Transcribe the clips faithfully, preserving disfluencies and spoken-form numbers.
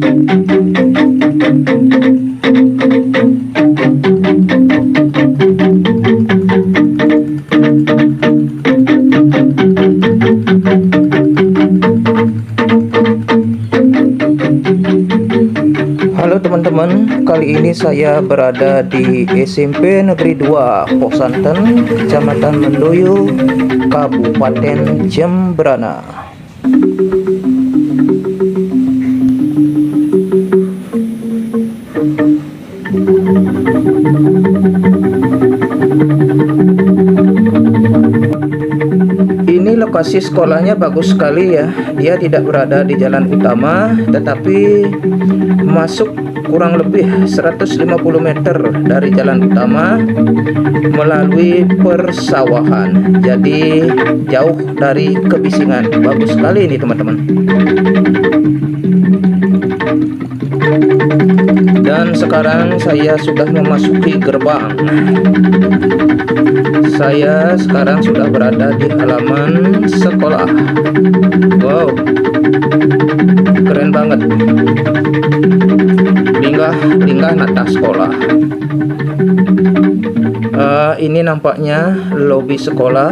Halo teman-teman, kali ini saya berada di S M P Negeri dua Posanten, Kecamatan Mendoyo, Kabupaten Jembrana. Ini lokasi sekolahnya bagus sekali ya. Dia tidak berada di jalan utama, tetapi masuk kurang lebih seratus lima puluh meter dari jalan utama melalui persawahan. Jadi jauh dari kebisingan. Bagus sekali ini, teman-teman. Dan sekarang saya sudah memasuki gerbang. Saya sekarang sudah berada di halaman sekolah. Wow, keren banget. Linggah, linggah nata sekolah. Eh, ini nampaknya lobi sekolah.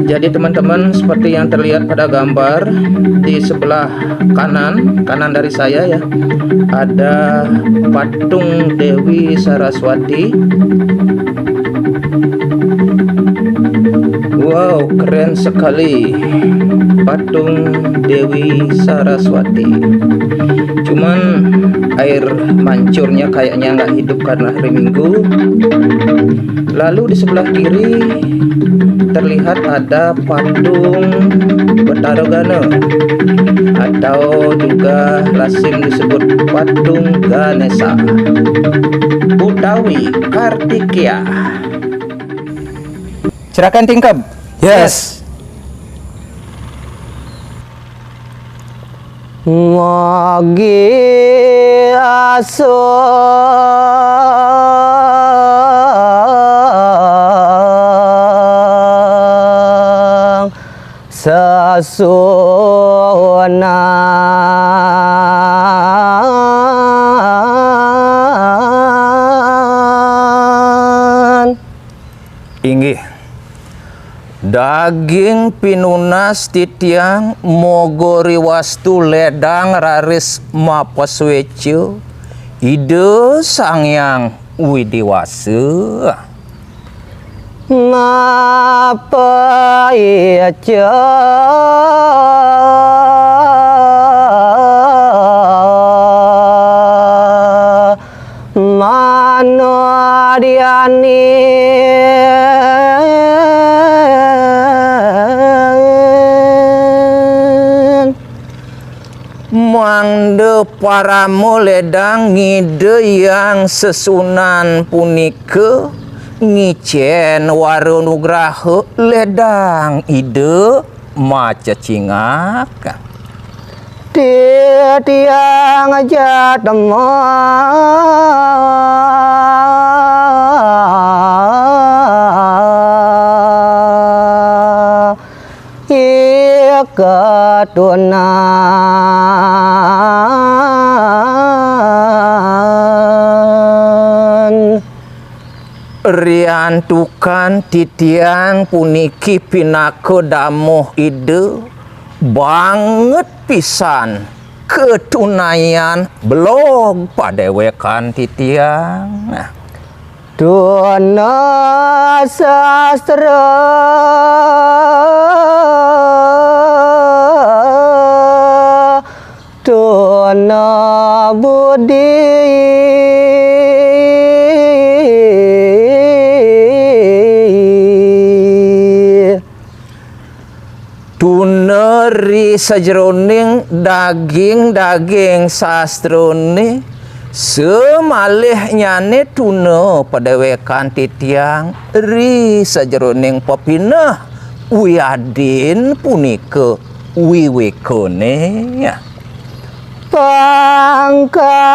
Jadi teman-teman, seperti yang terlihat pada gambar, di sebelah kanan, kanan dari saya ya, ada patung Dewi Saraswati. Wow, keren sekali patung Dewi Saraswati. Cuman air mancurnya kayaknya nggak hidup karena hari Minggu. Lalu di sebelah kiri terlihat ada patung Betara Gana atau juga lazim disebut patung Ganesha utawi Kartikeya. Silakan tingkep. Yes. Yes. Ngogi asung sasunan. Inggih. Daging pinunas titiang moga riwastu ledang raris mapasueca Ida Sang Hyang Widi Wasa. Mapaica manodianin. Mangda parama ledang Ida Hyang Sesunan punika ngicen wara nugraha ledang Ida macecingak. Titiang jatma ikatunan. Riantukan titiang puniki pinaka damuh Ida, banget pisan katunaian belog padewekan titiang. Tuna sastra tuna budi. Tuna ri sajeroning daging-daging sastrane, samalihnyane tuna padewekan titiang ri sajeroning pepineh wiadin punika wiwekane. Pangka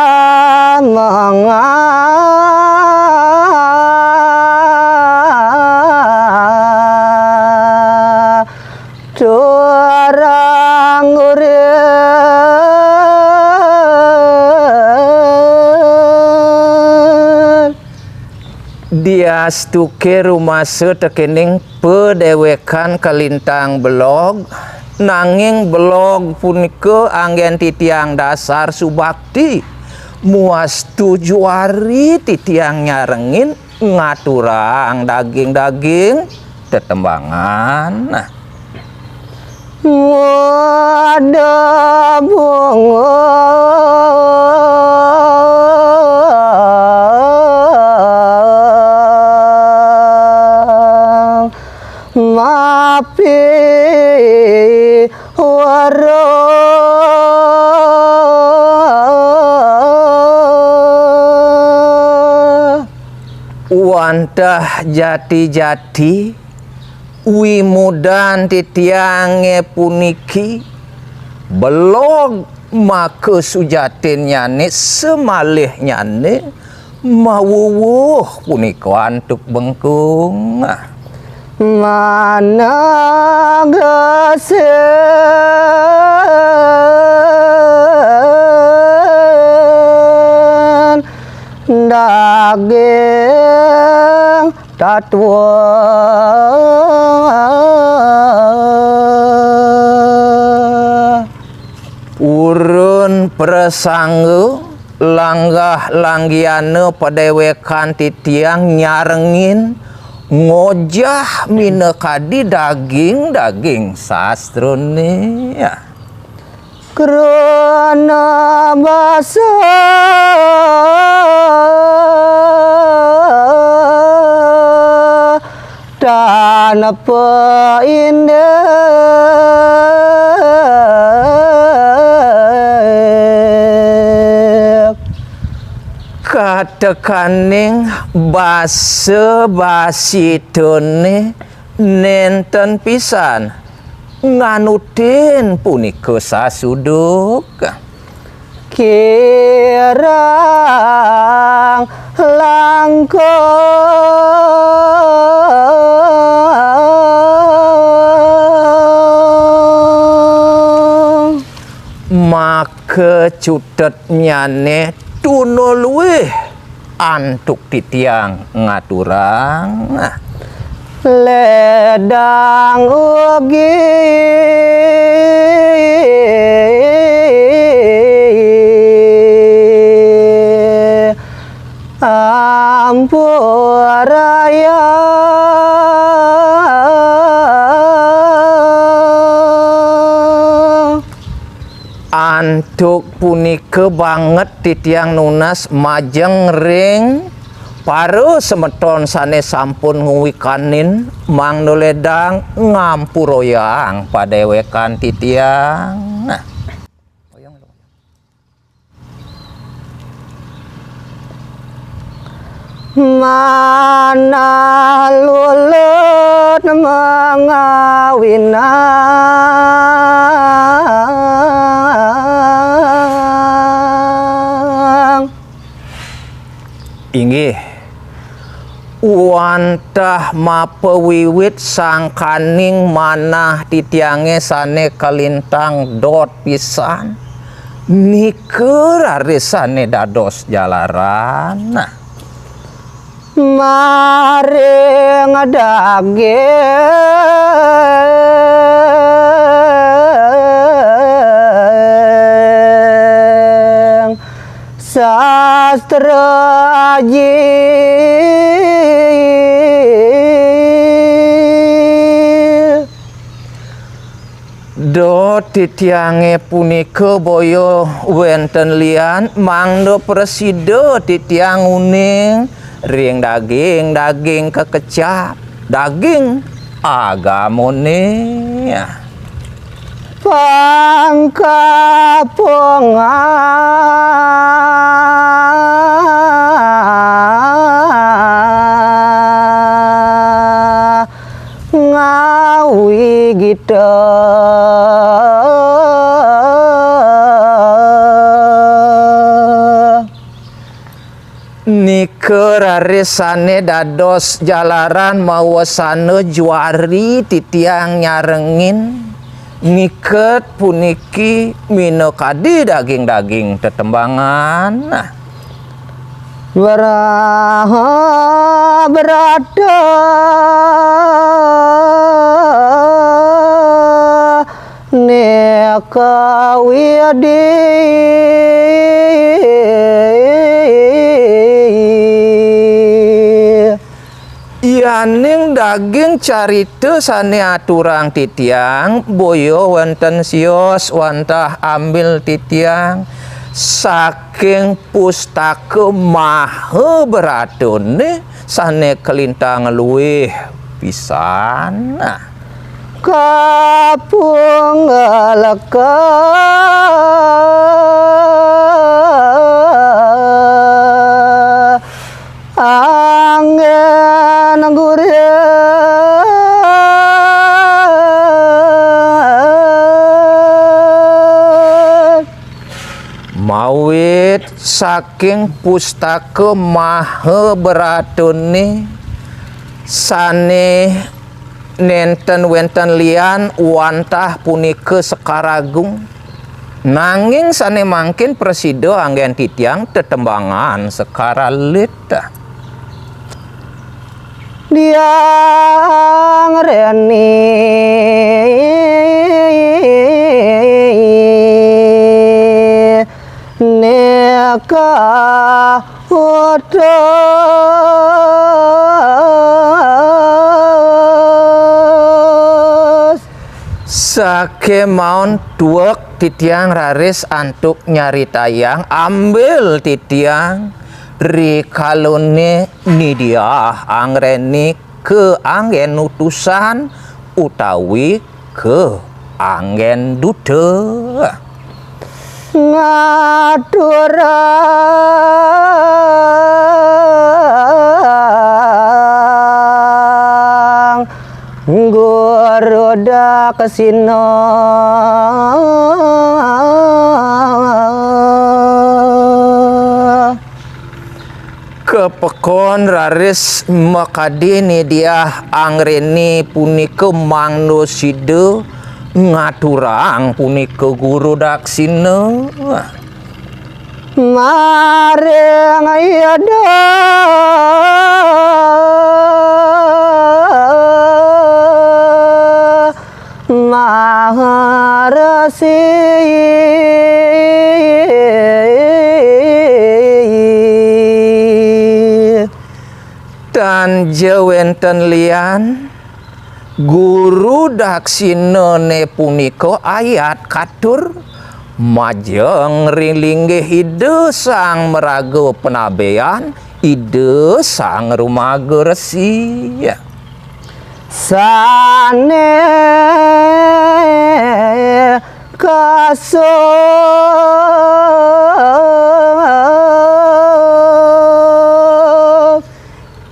mangaturang urip. Diastuké rumasa tekéning padéwékan kalintang belog, nanging belog punika anggén titiang dasar subakti. Muastu juari titiang nyarengin ngaturang daging-daging tetembangan. Wada bunga mapi wara. Wantah jati-jati wimudan titiangé puniki belog maka sujatinnyané samalihnyané mawuwuh punika antuk bengkung. Manegasin daging tatwa. Purun prasangga langgah langgihana padéwékan titiang nyarengin ngojah minakadi daging-daging sastrané. Krana basa tanpa indik. Katekaning basa basitané nénten pisan nganutin punika sasuduk. Kirang langkung. Maka cutetnyané tuna luih antuk titiang ngaturang. Lédang ugi ampuraya. Antuk punika banget titiang nunas majeng ring para semeton sané sampun ngwikanin mangda lédang ngampurayang padéwékan titiang. Nah. Manah lulut mangawinang. Inggih, wantah mapawiwit sangkaning manah titiangé sané kalintang dot pisan, nika raris sané dados jalaran. Nah. Maring daging sastra aji. Dot titiangé punika boya wénten lian mangda prasida titiang uning ring daging-daging kakecap, daging agamané. Pangkapung ngawi gita. Nika raris sané dados jalaran mawasana juari titiang nyarengin ngiket puniki minakadi daging-daging tetembangan. Nah. Waraha brata neka widi. Yaning daging carita sane aturang titiang, boya wenten sios wantah ambil titiang saking pustaka Mahabharatane sane kalintang luih pisan. Kapunggalaka anggen gurit. Mawit saking pustaka Mahabharatane sane nenten wenten lian wantah punika Sekar Agung. Nanging sane mangkin prasida anggen titiang tetembangan Sekar Alit. Diang reni neka utus. Sakemaon tuek titiang raris antuk nyaritayang ambil titiang rikalane Ni Diah Angreni kaanggen utusan utawi kaanggen duta. Ngaturang Guru Daksina. Kapekon raris makadi Ni Diah Angreni punika mangda sida ngaturang punika Guru Daksina. Maring Ida Maharesi. Tan ja wenten lian, Guru Daksinane punika ayat katur majeng ring linggih Ida Sang Maraga Panabean, Ida Sang Rumaga Resi. Sane kasub.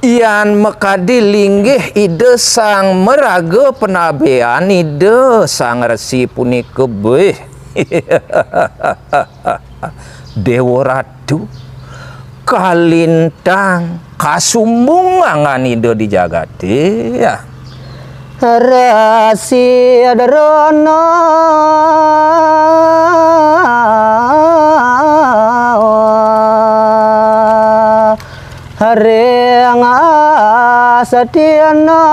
Yan makadi linggih Ida Sang Maraga Panabean, Ida Sang Resi punika bih. Dewa Ratu, kalintang kasumbung anggan Ida di jagate. Resi Drona. Ring Astina.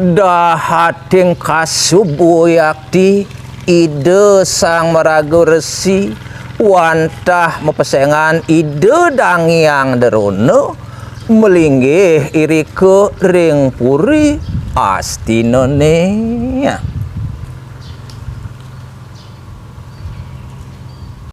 Dahating kasub wiakti Ida Sang Maraga Resi wantah mapesengan Ida Dang Hyang Drona malinggih irika ring puri Astinane.